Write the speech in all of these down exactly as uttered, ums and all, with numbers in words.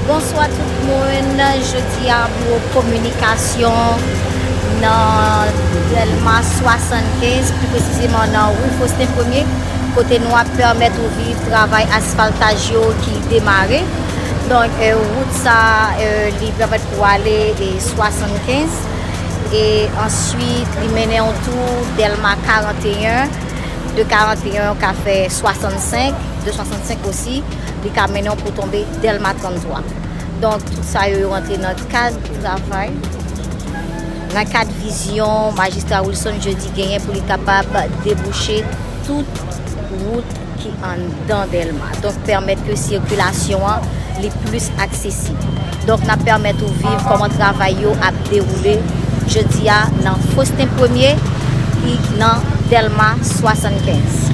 Bonswa tout moun, jodi a biwo kominikasyon nan Dèlma swasannkenz, pli presizeman nan ri Faustin Premier, kote nou ap pèmèt ou viv travay asfaltaj yo ki demare. Donk, eh, wout sa, eh, li pèmèt pou ale, eh, swasannkenz, e answit li mennen w tou Dèlma karanteyen, de karanteyen ka fè swasannsenk, de swasannsenk osi, li ka mennen w pou tonbe Dèlma tranntwa. Donk, tout sa yo, yo rantre nan kad travay, nan kad vizyon Majistra Wilson Jeudy genyen pou li kapab debouche tout wout ki anndan Dèlma. Donk, pèmèt ke sikilasyon an li plis aksesib. Donk, n ap pèmèt ou viv kòman travay yo ap dewoule jodi a nan Faustin Premier ki nan Dèlma swasannkenz.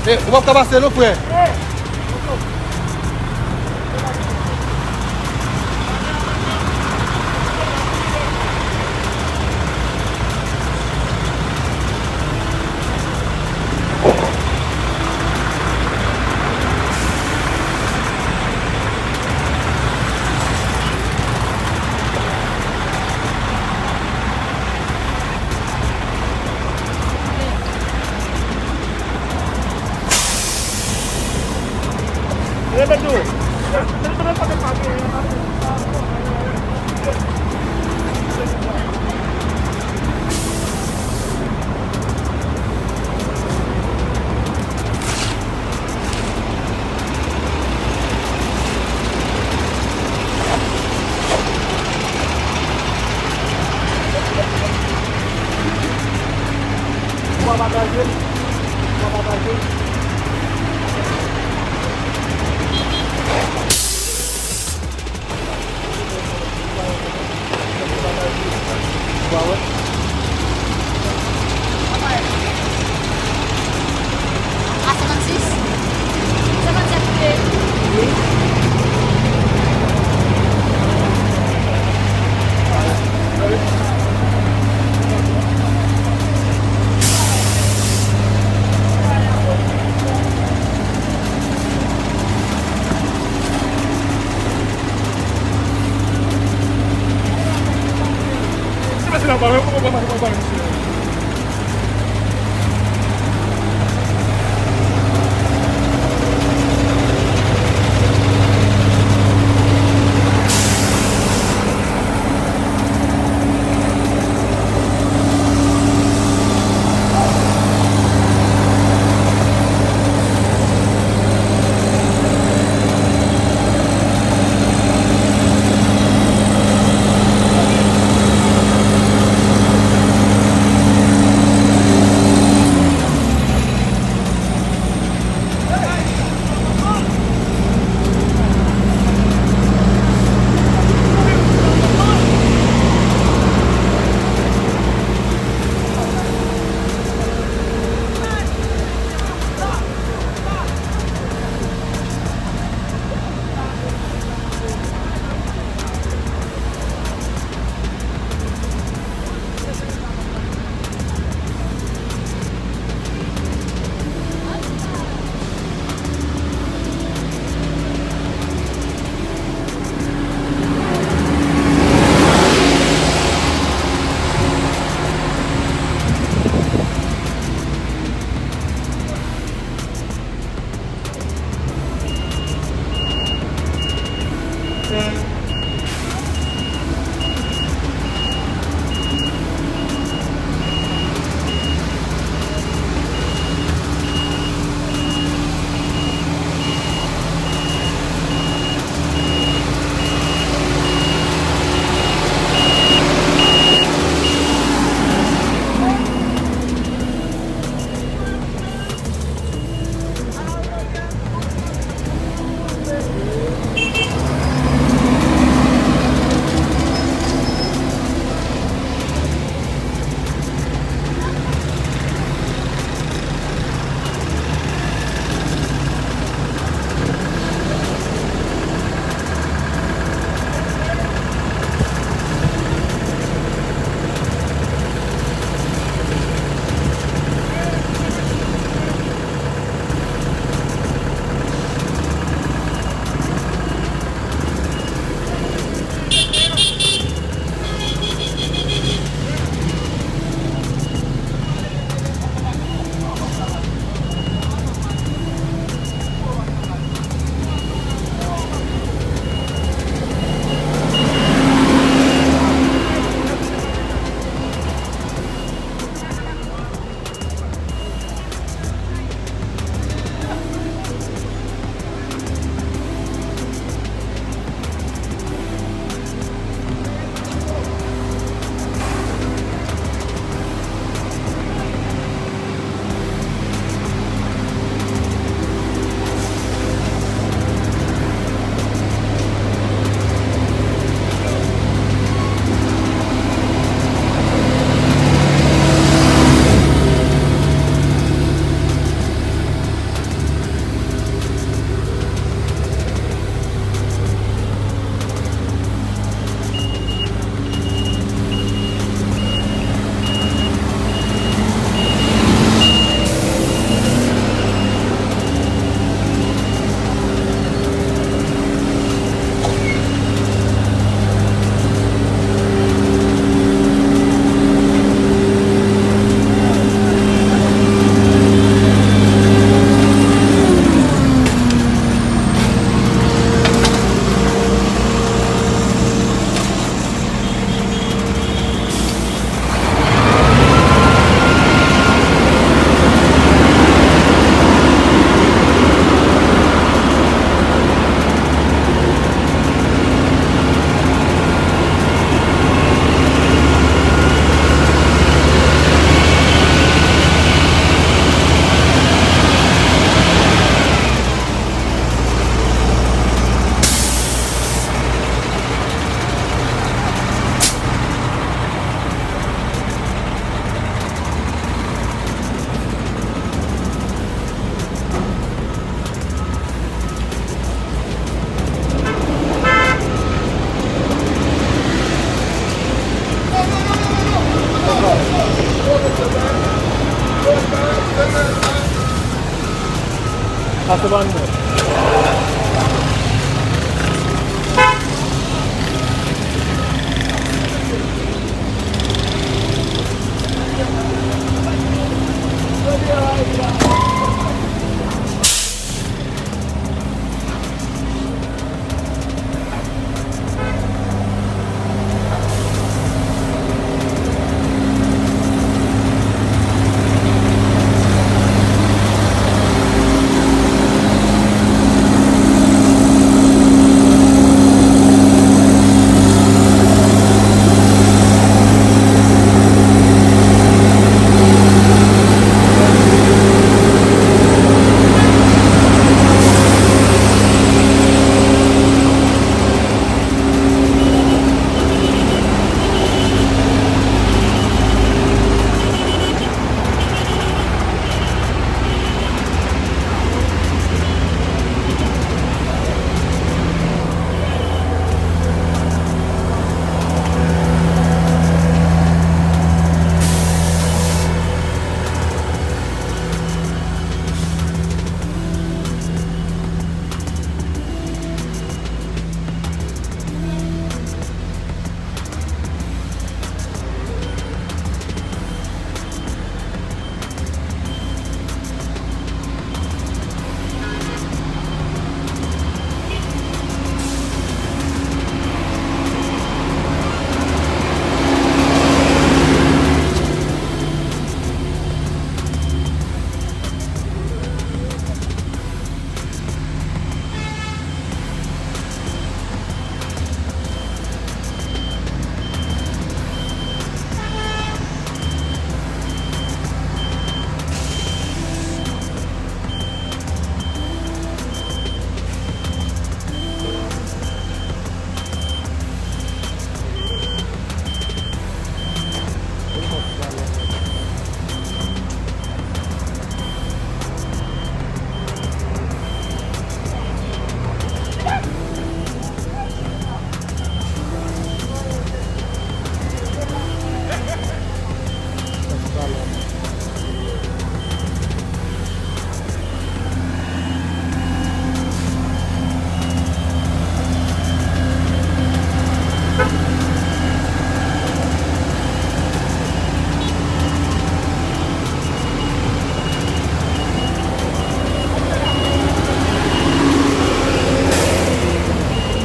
Eh, ou p ap ka pase non, frè. A senkannsis? Senkannsèt.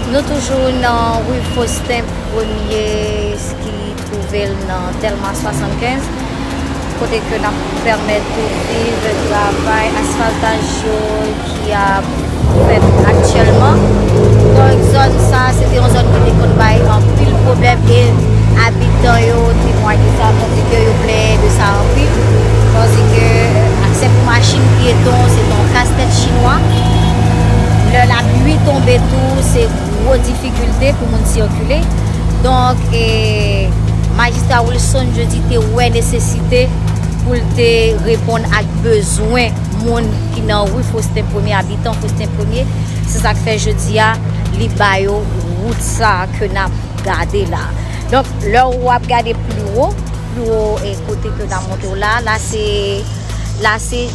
Nou toujou nan ri Faustin Premye ki twouve l nan Dèlma swasannkenz, kote ke n ap pèmèt ou viv travay asfaltaj yo ki ap fèt aktyèlman. Donk, zòn sa, se te yon zòn ki te konn bay anpil pwoblèm e abitan yo temwaye sa, tandis ke yo plenyen de sa anpil. Tandis ke aksè pou machin pyeton, se yon kastèt chinwa. Lè lapli tonbe tou, se gwo difikilte pou moun sikile. Donk, e, Majistra Wilson Jeudy te wè nesesite pou l te reponn ak bezwen moun ki nan ri Faustin Premye, abitan Faustin Premye. Se sa k fè jodi a, li ba yo wout sa ke n ap gade la. Donk, lè w ap gade pli wo, pli wo, e, kote ke n ap montre w la, la se, la se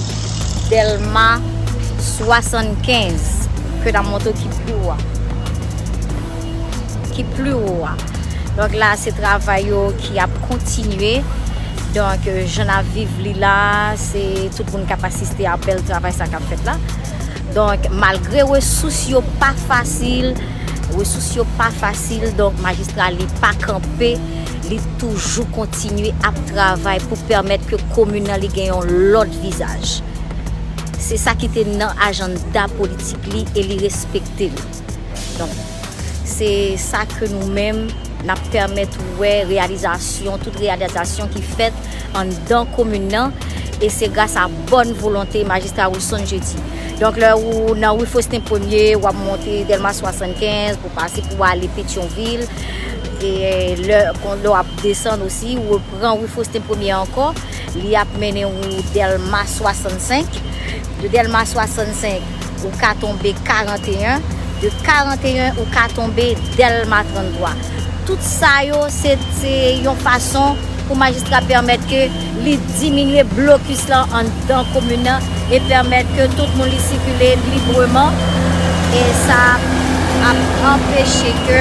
Dèlma swasannkenz ke n ap montre w ki pli wo a. Ki pli wo a. Donk la, se travay yo ki ap kontinye. Donk, e, jan n ap viv li la, se tout moun k ap asiste a bèl travay sa k ap fèt la. Donk, malgre resous yo pa fasil, resous yo pa fasil, donk, majistra li pa kanpe, li toujou kontinye ap travay pou pèmèt ke komin nan li gen yon lòt vizaj. Se sa ki te nan ajanda politik li e li respekte l. Donk, se sa ke nou menm, n ap pèmèt ou wè reyalizasyon, tout reyalizasyon ki fèt anndan komin nan, e se gras a bòn volonte Majistra Wilson Jeudy. Donk, lè ou nan ri Faustin Premye, w ap monte Dèlma swasannkenz pou pase pou ale Petyonvil, e lè, lè w ap desann osi, ou pran ri Faustin Premye ankò, li ap mennen ou Dèlma swasannsenk. De Dèlma swasannsenk, ou ka tonbe karanteyen. De karanteyen, ou ka tonbe Dèlma tranntwa. Tout sa yo, se, se yon fason pou majistra pèmèt ke li diminye blokis lan anndan komin nan e pèmèt ke tout moun li sikile libreman, e sa ap anpeche ke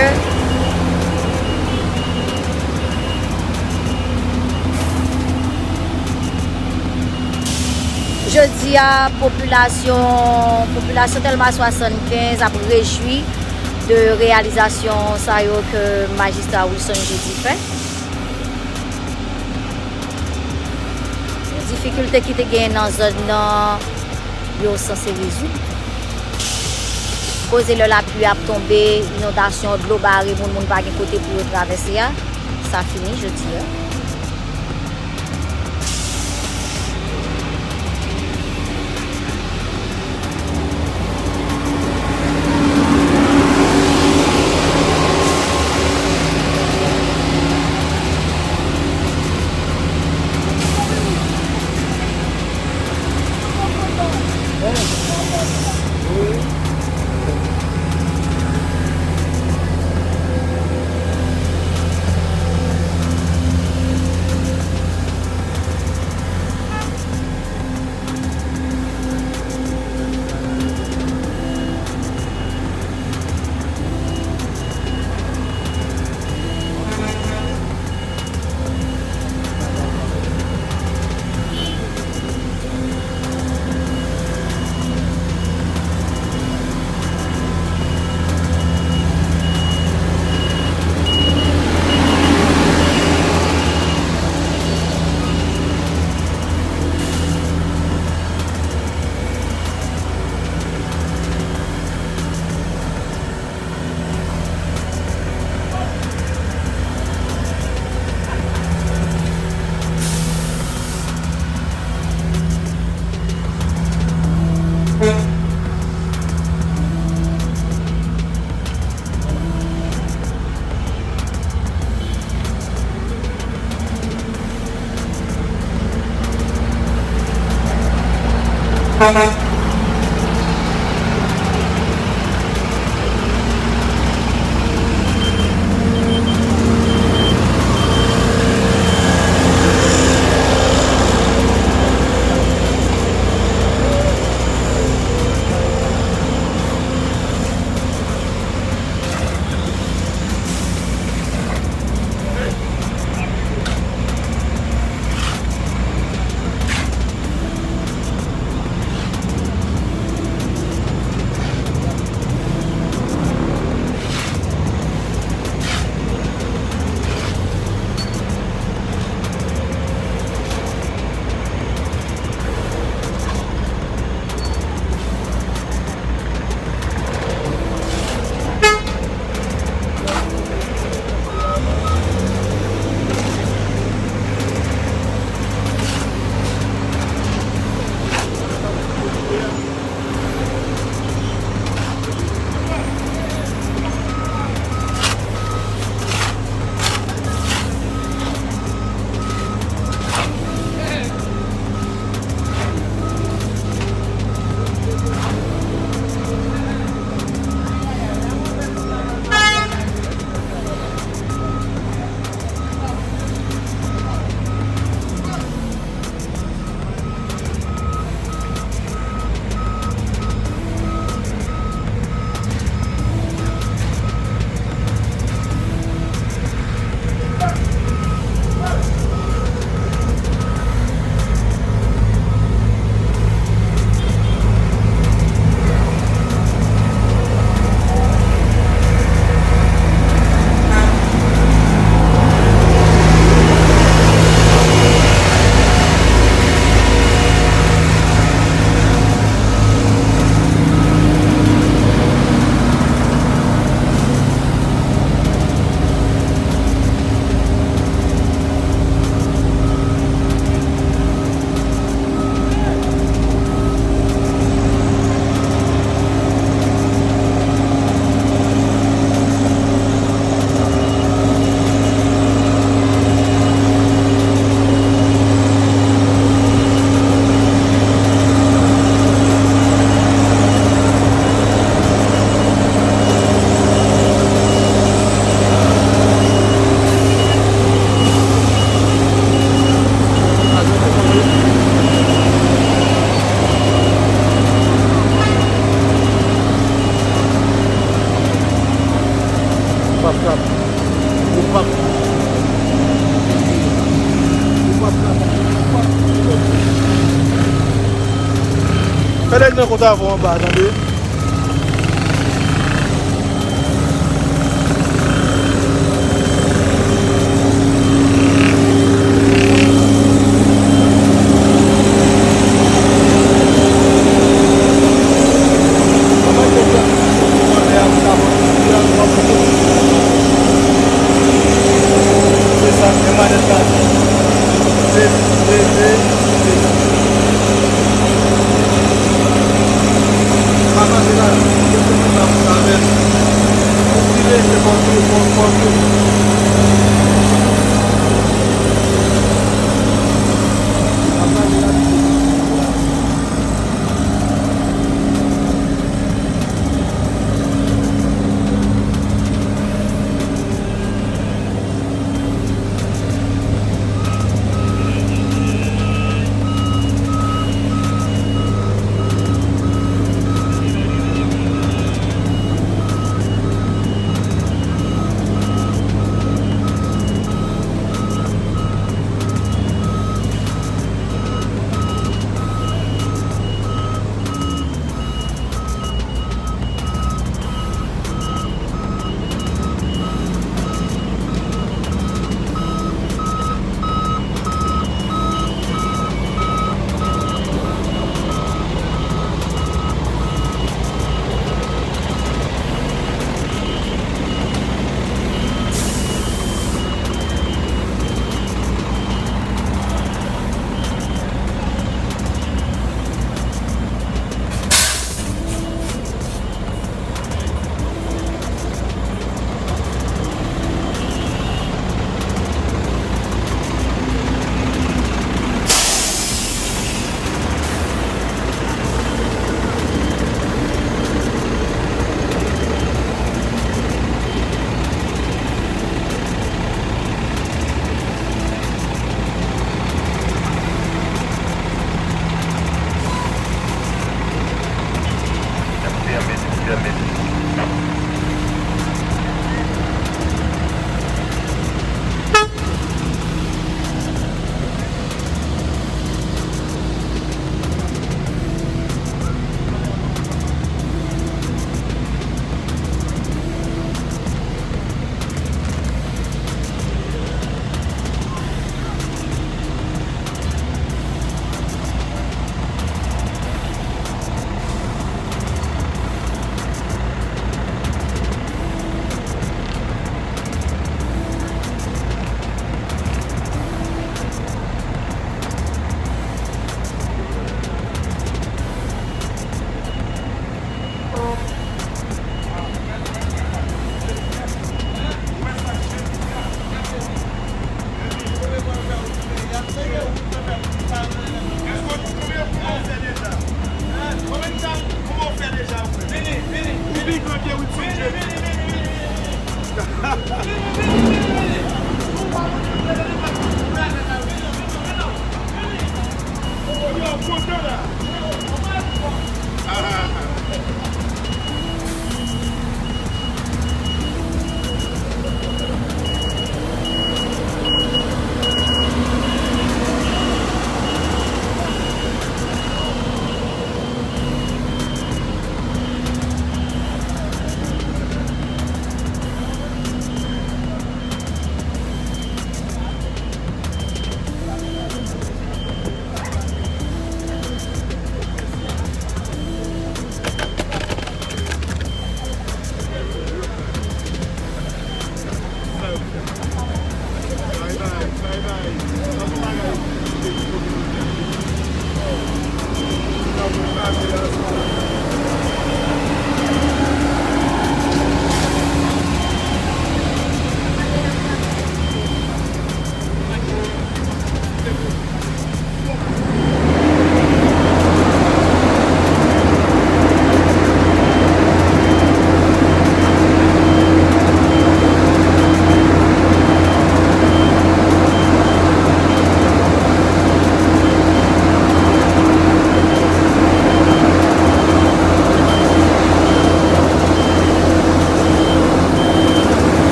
jodi a popilasyon, popilasyon Dèlma swasannkenz ap rejwi de reyalizasyon sa yo ke majistra Wilson Jeudi fè. Difikilte ki te genyen nan zòn nan, yo sanse rezoud. Koze lè lapli ap tonbe, inondasyon, dlo bare moun, moun pa gen kote pou yo travèse a, sa fini jodi a. Fè nèg nan kont avè w anba, tande.